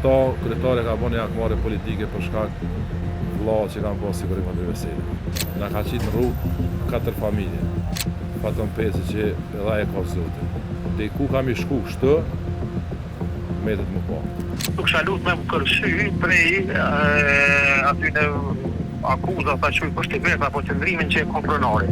Këto kryetari ka bo një hakmarrje politike për shkak vllaut që kam pas sigurim Kadri Veseli. Na ka qitë në rrugë katër familje. Faton Peci që edhe ai e ka Zotin. Dej ku kam i shku kështu, metet më po. Nuk kisha lut me më kërcy prej atyne akuza ta quaj kushtimisht apo qëndrimin që e ka pronari.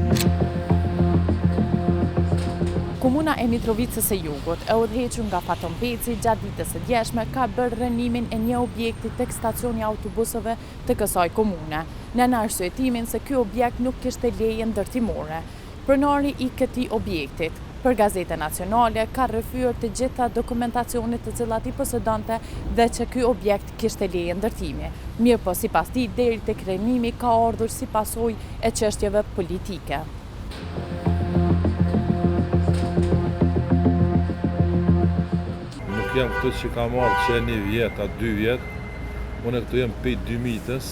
Komuna e Mitrovicës së Jugut, e udhëhequr nga Faton Peci, gjatë ditës së djeshme ka bërë rrënimin e një objekti tek stacioni i autobusëve të kësaj komune, nën arsyetimin se ky objekt nuk kishte leje ndërtimore. Pronari i këtij objektit, për Gazetën Nacionale, ka rrëfyer të gjitha dokumentacionet të cilat i posedonte dhe që ky objekt kishte leje ndërtimi. Mirëpo, sipas tij, deri tek rrënimi ka ardhur si pasojë e çështjeve politike. Nuk jam këtu që kam ardhë që një vjet a dy vjet, unë këtu jam pej 2000-ës,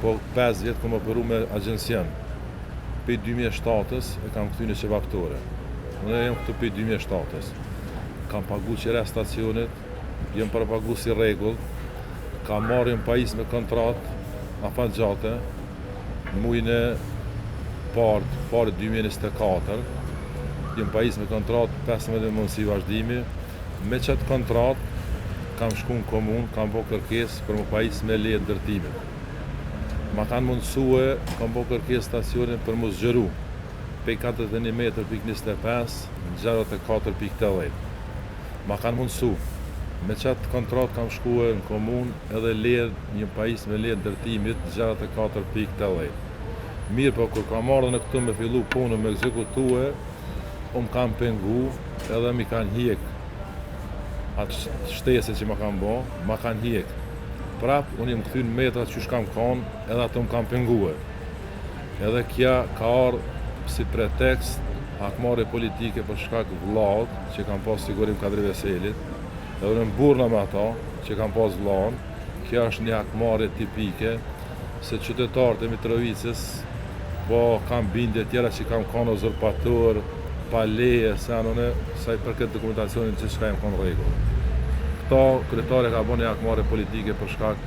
po 5 vjet kom operu me agjencion. Pej 2007-ës e kam kthy në qebaptore. Unë jam këtu pej 2007-ës. Kam pagu qira stacionit, jam parapagu si rregull, kam marrë jam pajis me kontratë afatgjate, mujin e parë, parë 2024, jam pajis me kontratë 15 me mundësi vazhdimi, me qatë kontratë kam shku në komunë, kam bo kërkesë për më pajis me leje ndërtimit. Ma kanë mundësue, kam bo kërkesë stacionin për mu zgjeru, pej 41 metër pikë 25 në 64.80. Ma kanë mundësu. Me qatë kontratë kam shkue në komunë edhe leje, një pajis me leje ndërtimit 64.80. Mirë, po kur kam ardhë në këtu me fillu punën me ekzekutue, u më kanë pengu edhe mi kanë hjek atë shtese që ma kanë bo, ma kanë hjek. Prap, unë jam kthy në metrat që shkam kanë, edhe ato më kanë pengue. Edhe kja ka ardhë si pretekst hakmarrje politike për shkak vllaut që kam pas sigurim Kadri Veselit, edhe unë burrna me ato që kam pas vllaun, kjo është një hakmarrje tipike se qytetarët e Mitrovicës po kam bindje tjera që kam kanë uzurpator, pa leje, se anë unë, sa i përket dokumentacionit gjithçka jam kanë rregull. Këto kryetari ka bo një hakmarrje politike për shkak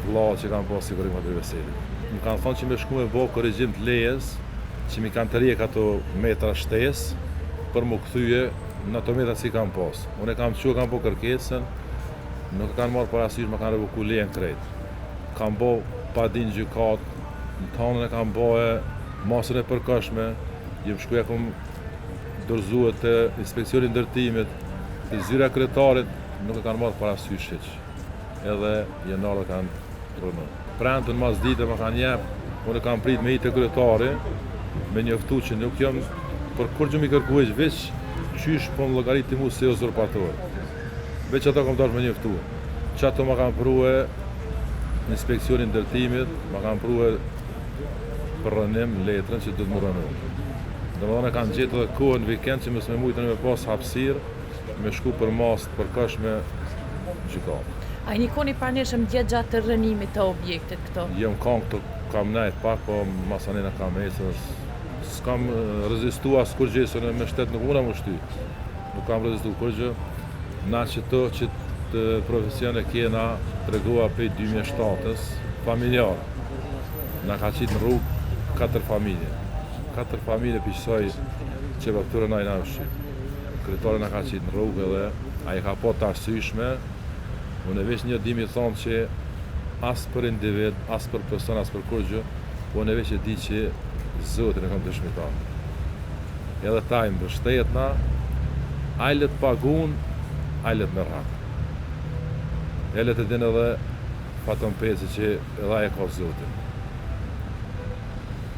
vllaut që kam pas sigurim Kadri Veselit. Më kanë thonë që me shku me bo korrigjim të lejes, që mi kanë tërhjek ato metra shtesë për mu kthye në ato metra që i kam pas. Unë e kam çu, kam bo kërkesën, nuk e kanë marrë parasysh, më kanë revoku lejen krejt. Kam bo padi në gjykatë, në t'hanën e kam bo e masën e përkohshme, jam shku ja kom dorëzue te inspekcioni i ndërtimit, te zyra e kryetarit, nuk e kanë marrë parasysh hiç. Edhe janë ardhë kanë rrënu. Premten mas dite më kanë jep, unë kam prit me hi te kryetari, me njoftu që nuk jam për kurgjë mi kërku hiç, veç qysh po më llogarit ti mu si uzurpator. Veç ato kam dash me njoftu. Që ato ma kanë prue inspekcioni i ndërtimit, ma kanë prue për rrënim letrën që duhet mu rrënu. Domethënë e kanë gjetë edhe kohën në vikend që mos me mujtë me pas hapësirë, me shku për masë të përkohshme në gjykatë. A jeni kon i pranishëm dje gjatë rrënimit të objektit këtu? Jam kanë këtu, kam nejt pak, po masanena kam ecë, s'kam rezistu as kurgjë, se me shtet nuk muna mu shty. Nuk kam rezistu kurgjë. Na qëto qëtë profesion e kena tregua prej 2007-ës, familjar. Na ka qitë në rrugë katër familje. Katër familje prej qësaj qebaptore na i na ushqy. Kryetari na ka qitë në rrugë edhe ai e ka pa të arsyeshme. Unë veç një di mi thonë që as për individ, as për person, as për kurgjë, unë veç e di që Zotin e kam dëshmitar. Edhe ta i mbështetna, ai le të pagun, ai le të merr hak. E le të din edhe Faton Peci që edhe ai e ka Zotin.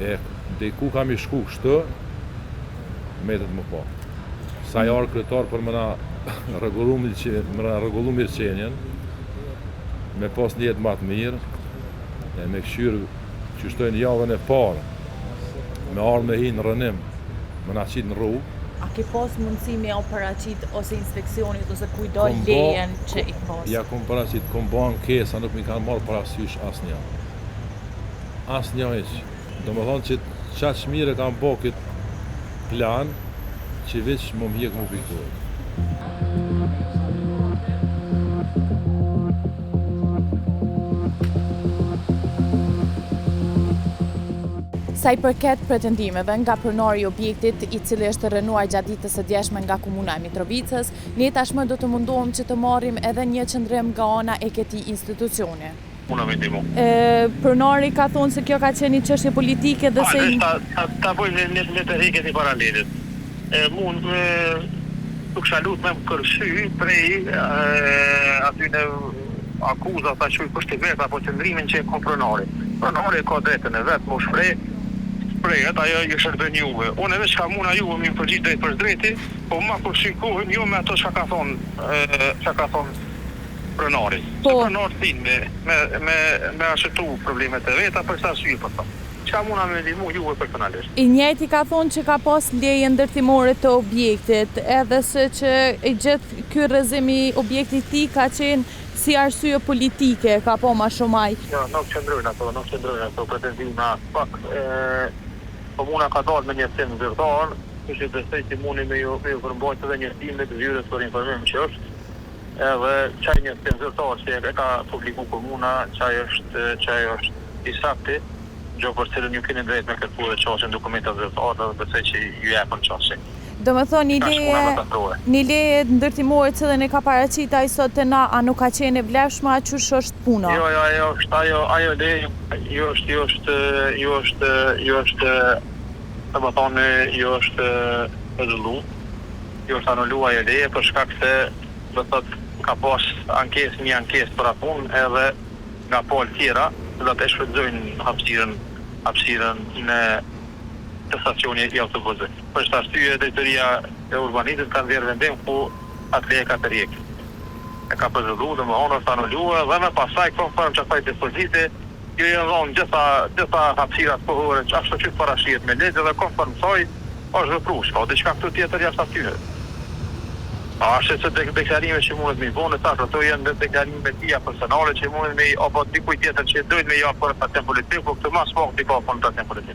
E dej ku kam i shku kështu, metet më po. Sa i ardhë kryetar për me na rregullu me na rregullu mirëqenien, me pas një jetë ma të mirë, e me kqyrë që shtojnë javën e parë, me ardhë me hi në rrënim, me na qitë në rrugë. A ke pas mundësi me ja paraqit ose inspekcionit ose kujdo lejen që i pas? Ja kom paraqit, kom bo ankesa, nuk mi kanë marrë parasysh asnjë. Asnjë hiç. Domethonë që qaq mirë e kam bo këtë plan, që veç më mjek mu piktuar. Sa i përket pretendimeve nga pronari i objektit, i cili është rrënuar gjatë ditës së djeshme nga Komuna e Mitrovicës, ne tashmë do të mundohem që të marrim edhe një qëndrim nga ana e këtij institucioni. Muna me ndihmu. Pronari ka thonë se kjo ka qenë një çështje politike dhe se. Ta ta ta bëjmë ne ne tërheqje një paralelet. E mund me të kisha lut me më kërcy prej atyne akuza ta quaj pështymet apo qëndrimin që e ka pronari. Pronari e ka drejtën e vet me u shpreh, shprehet, ajo ju shërben juve. Unë veç çka muna juve me ju përgjigj drejtpërsëdrejti, po ma kërcy kohën jo me ato çka ka thonë çka ka thonë pronari. Po. Se pronari din me me me me arsyetu problemet e veta për këtë arsye po them. Çka muna me ndihmu juve personalisht? I njëjti ka thonë që ka pas leje ndërtimore të objektit, edhe se që i gjithë ky rrëzim i objektit tij ka qenë si arsye politike, ka po ma shumë ai. Jo, nuk qëndrojnë ato, nuk qëndrojnë ato pretendime aspak. Komuna ka dalë me njoftim zyrtar, kështu që besoj që muni me ju me ju përmbajt edhe njoftimit zyrës për informim që është. Edhe qaj njoftim zyrtar që e ka publiku komuna, qaj është qaj është i sakti, gjë për cilën ju keni drejt me kërku edhe qasje në dokumentat zyrtare dhe besoj që ju jepen qasje. Domethënë një leje, një leje ndërtimore të cilën e ka paraqit ai sot te na, a nuk ka qenë e vlefshme, a qysh është puna? Jo, jo, ajo është, ajo, ajo leje, ju është, ju është, ju është, ju është, domethënë, ju është pezullu. Ju është anulu ajo leje për shkak se do të thotë ka pas ankesë një ankesë për atë punë edhe nga palë tjera të cilat e shfrytëzojnë hapësirën hapësirën në te stacioni i autobusëve. Për këtë arsye drejtoria e urbanizmit ka nxjerrë vendim ku atë leje e ka tërhjek e ka pezullu domethënë është anulu dhe më pastaj konform qasaj dispozite ju janë dhënë gjitha gjitha hapësirat kohore që ashtu qysh parashihet me ligj dhe konform saj është vepru, s'ka diçka këtu tjetër jashtë atyre. A është se deklarime që mundet me i bo, në tash ato janë deklarime tija personale që mundet me i apo dikujt tjetër që dojnë me i jap konotacion politik, po këtu ma s'pakti ka konotacion politik.